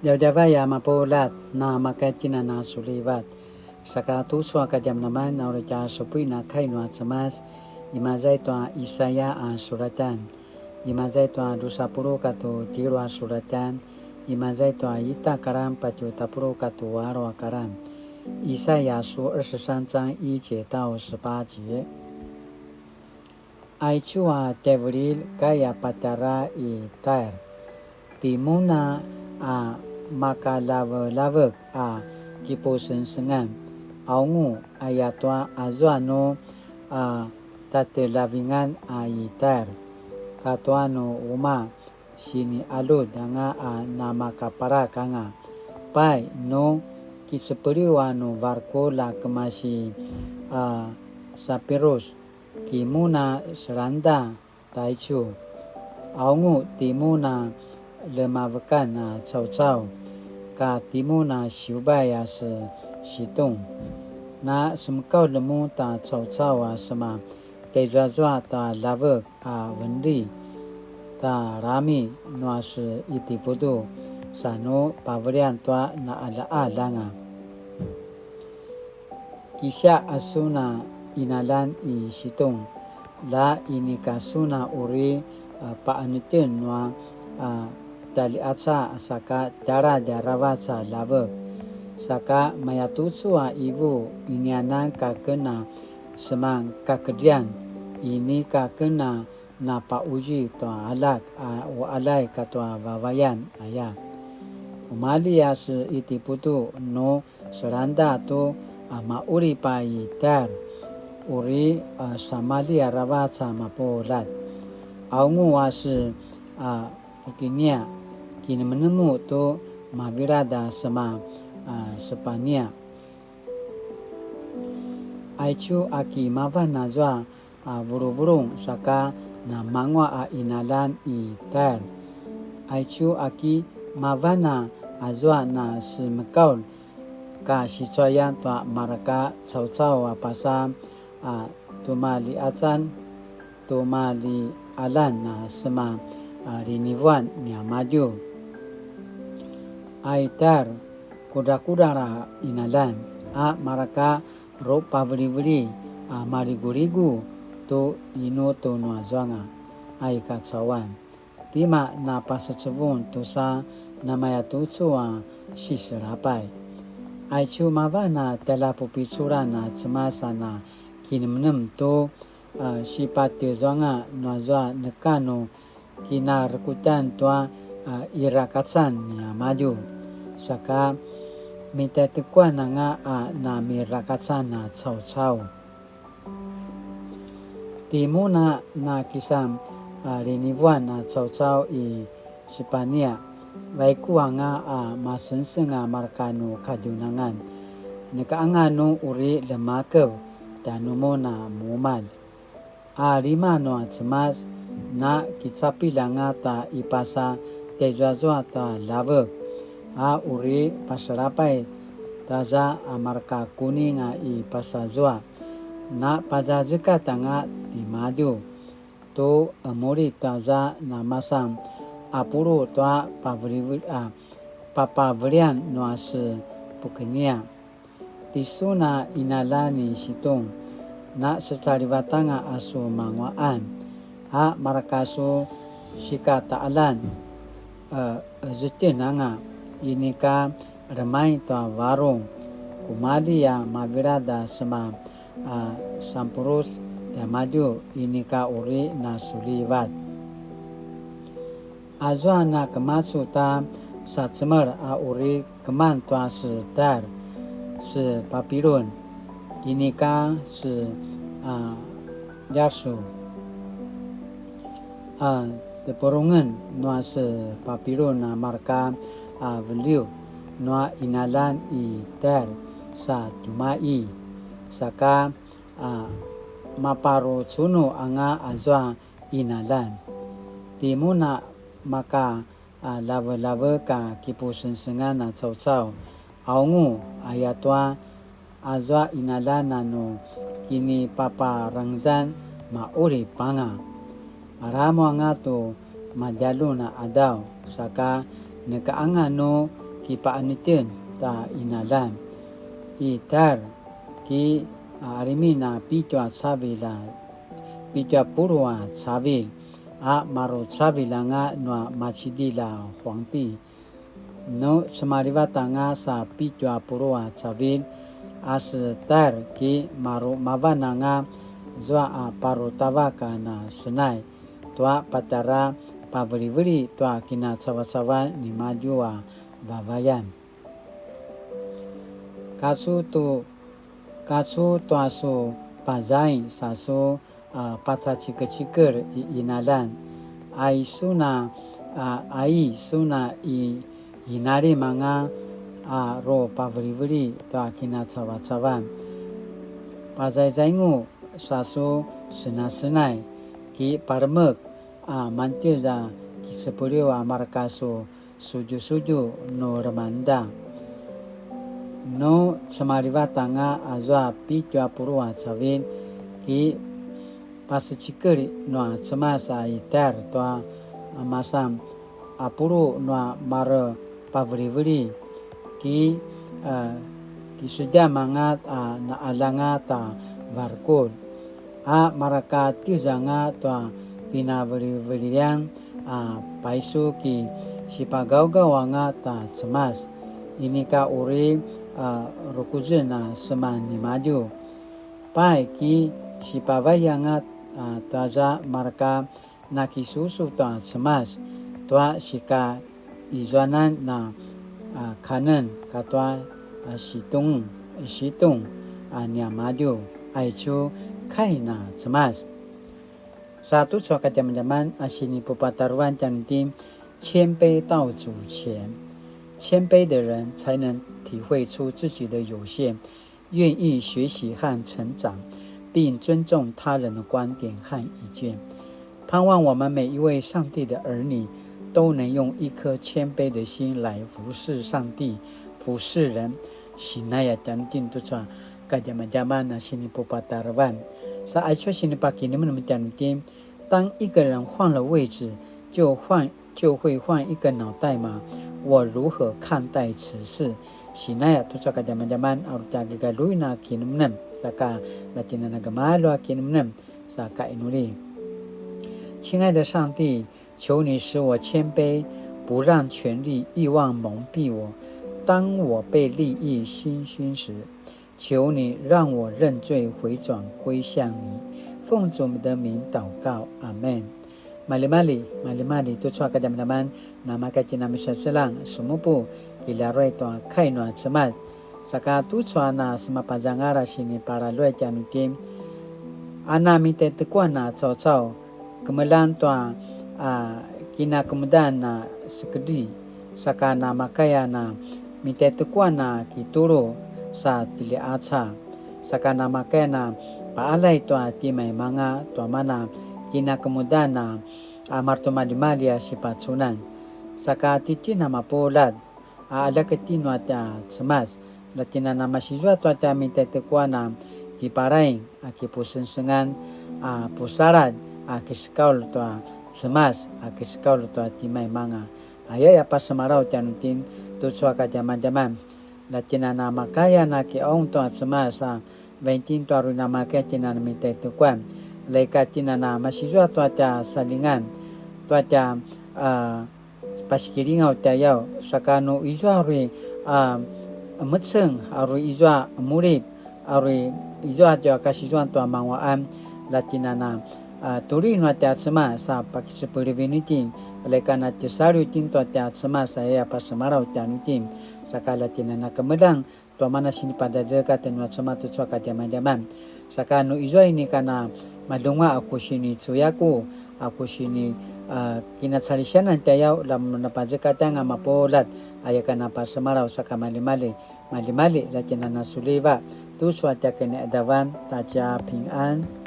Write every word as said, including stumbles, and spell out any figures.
Djavadjavay a mapuljat, na makatjinan a sulivat. Saka tucu a kadjamadjaman a uri tja supuin a kai nua Cemas, imaza i tua Isaya a suratjan, imaza i tua dusa puluq katua tjelu a suratjan, imaza i tua ita a karan patje tapuluq katua alu a karan. 以賽亞書二十三章一节到十八节。 Aicu a tjaivililj kai a patjara i Tair, timun a makalavelavek a kipusengsengan, aungu ayatua azua nu a tatelavingan a i Tair, katua nu uma sinialud anga a namakaparak anga. Pai, nu kicepeliw a nu varkul a kemasi a Sapirus, timun a selangda taicu. Aungu timun a lemavekan a caucau, ka timun a siubay a se Situng. Na semekaulj mun ta caucau a sema tjaizuazua ta lavek a veneli ta lami nua se Itiputu, sa nu pavelian tua naalaalanga. Kisia a sun a inalan i Situng, la inika sun a uri, a, pa'enetjen nua, a, tjali'aca saka tjaladj aravac a lavek. Saka mayatucu a ivu, inianan ka ken a seman kakedrian, inika ken a napa'uzi tua aljak a u'aljay katua vavayan aya. Umalji a se Itiputu nu selangda tu a ma'ulip a i Tair, uri a samalji aravac a mapuljat. Aungu a se a Pukinia, kinemenemu tu mavilad a sema a Sepania. Aicu a ki mavan azua a vuluvulung saka namangua a inalan i Tair. Aicu a ki mavan a azua na semekaulj ka sicuayan tua marka caucau a pasa a tumali'acan, tumali'alan a sema a linivuan niamadju. A i Tair, kudrakudral a inalan a marka rupaveliveli a maliguligu tu inu tu nuazuanga a i kacauan. Tima napasecevung tusa namayatucu a siselapay. Aicu mavan a tjaljapupiculan a Cemas a na kinemnem tu, a, sipatjezuanga nuazua neka nu kinarekutjan tua, a, irakacan niamadju. Saka mitatekuan anga a namirakacan a caucau. Timun a na kisan, a, linivuan a caucau i Sepania, vaiku anga a masengseng a marka nu kadjunangan. Neka anga nu uri lemakev tjanumun a mumalj. A lima nua Cemas, na kicapilj anga ta i pasa tjaizuazua ta lavek, a uri paselapay taza a marka kuning a i pasazua. Na pazazekatj anga timadju, tu emulid taza namasan a pulu tua pavelivel-, a, papavelian nua se Pukenia. Tisun a inalan ni Situng, na secalivat anga a su mangua'an, a marka su sikata'alan, e, ezetjen anga, inika remaing tua varung, kumalji a mavilad a sema, a, sampurus tiamadju, inika uri nasulivat. Azua na kemacu ta sacemel a uri keman tua se Tair, se Papilun, inika se, a, Ljasu, a, tepurungen nua se Papilun a marka, a, veliu nua inalan i Tair sa tjumai, saka, a, maparucunu anga azua inalan. Timun a maka, a, lavelavek a kipusengsengan a caucau, aungu, ayatua, azua inalan a nu kinipaparangezan ma'ulip anga. Aramu anga tu madjalun a adaw, saka neka anga nu i paqenetjen ta qinaljan. I Tair ki, a, qalimin a pitju a cavilj a, pitju a puluq a cavilj, a maru cavilj anga nua macidilj a huangti. Nu cemalivat anga sa pitju a puluq a cavilj, a se Tair ki maru mavan anga zua a parutavak a na Senai, tua patjara paveliveli tua kinacavacavan nimadju a vavayan. Kacu tu, kacu tua su pazaing sa su, a, pacacikecikel i qinaljan. Ai sun a, a, ai sun a i, inalim anga a ru paveliveli tua kinacavacavan. Pazaizaingu sa su senasenai, ki palemek a mantjez a kicepeliw a marka su sudjusudju nu lemangeda. Nu cemalivat anga azua pitju a puluq a cavilj, ki pasecikel nua Cemas a i Tair tua, a, masan a puluq nua mare paveliveli, ki, a, kisudjam anga a naqaljanga ta varukur. A marka tjez anga tua pinaveliveliyan a paisu ki sipagawgaw anga ta Cemas. Inika uri, a, rukuzen a seman nimadju. Pai ki sipavai anga, a, taza marka nakisusu tua Cemas tua sika izuanan na, a, kanen katua, a, situng, situng, a, niamadju. Aicu kai na Cemas. Sa tucu a kadjamadjaman a sinipupatarevan tjanuitjen, 谦卑到主前。谦卑的人才能体会出自己的有限，愿意学习和成长，并尊重他人的观点和意见。盼望我们每一位上帝的儿女都能用一颗谦卑的心来服侍上帝、服侍人。Sinaya tjanuitjen tucu a kadjamadjaman a sinipupatarevan. Sa aicu a sinipakinemnem tjanuitjen, 当一个人换了位置，就换，就会换一个脑袋吗？我如何看待此事？Sinaya tucu a kadjamadjaman a uri tja kigaljuin a kinemnem, saka na tjinana gemalju a kinemnem, saka inuli. 亲爱的上帝，求你使我谦卑，不让权力、欲望蒙蔽我。当我被利益熏心时，求你让我认罪回转归向你。奉主的名祷告，阿们。Malimali, malimali, tucu a kadjamadjaman, namaka tjinana misaselang, sumupu, kilaruai tua kai nua Cemas. Saka tucu a na semapazangal a sinipalaluai tjanuitjen. A na mitaitekuan a caucau, kemeljang tua, a, kinakemudan a sekedri, saka namakaya na mitaitekuan a kitulu sa tjiliaca, saka namakaya na paalay tua timaimanga tua mana kinakemudan a, a maretimaljimalji a sipacunan, saka titjen a mapuljat, a aljak itjen nua tja Cemas, la tjinana masizua tua tja mitaitekuan a kiparaing, a kipusengsengan, a pusaladj, a kisekaulj tua Cemas, a kisekaulj tua timaimanga. Ayaya pasemalaw tjanuitjen tucu a kadjamadjaman. La tjinana makaya na kiqaung tua Cemas, a vainting tua uri namakaya tjinana mitaitekuan. La ika tjinana masizua tua tja salingan, tua tja, a, pasikilingaw tjayaw, saka nu izua uri, a, emeceng, a uri izua emulip, a uri izua tja kasizuan tua manguaqan, la tjinana, a, tului nua tja Cemas sa pakisepelivin itjen, la ika na tisaliw itjen tua tja Cemas sa ayaya pasemalaw tjanuitjen, saka la tjinana kemeljang, tua mana sinipadjadjekat nua Cemas tucu a kadjamadjaman. Saka nu izua inika na malunga a ku sinicuyaku, a ku sini, a, kinacalisianan tjayaw, la mun napazekatjanga mapuljat, aya ka na pasemalaw saka malimali, malimali, la tjinana suliva, tucu a tja kiniqadavan, ta tja pingan.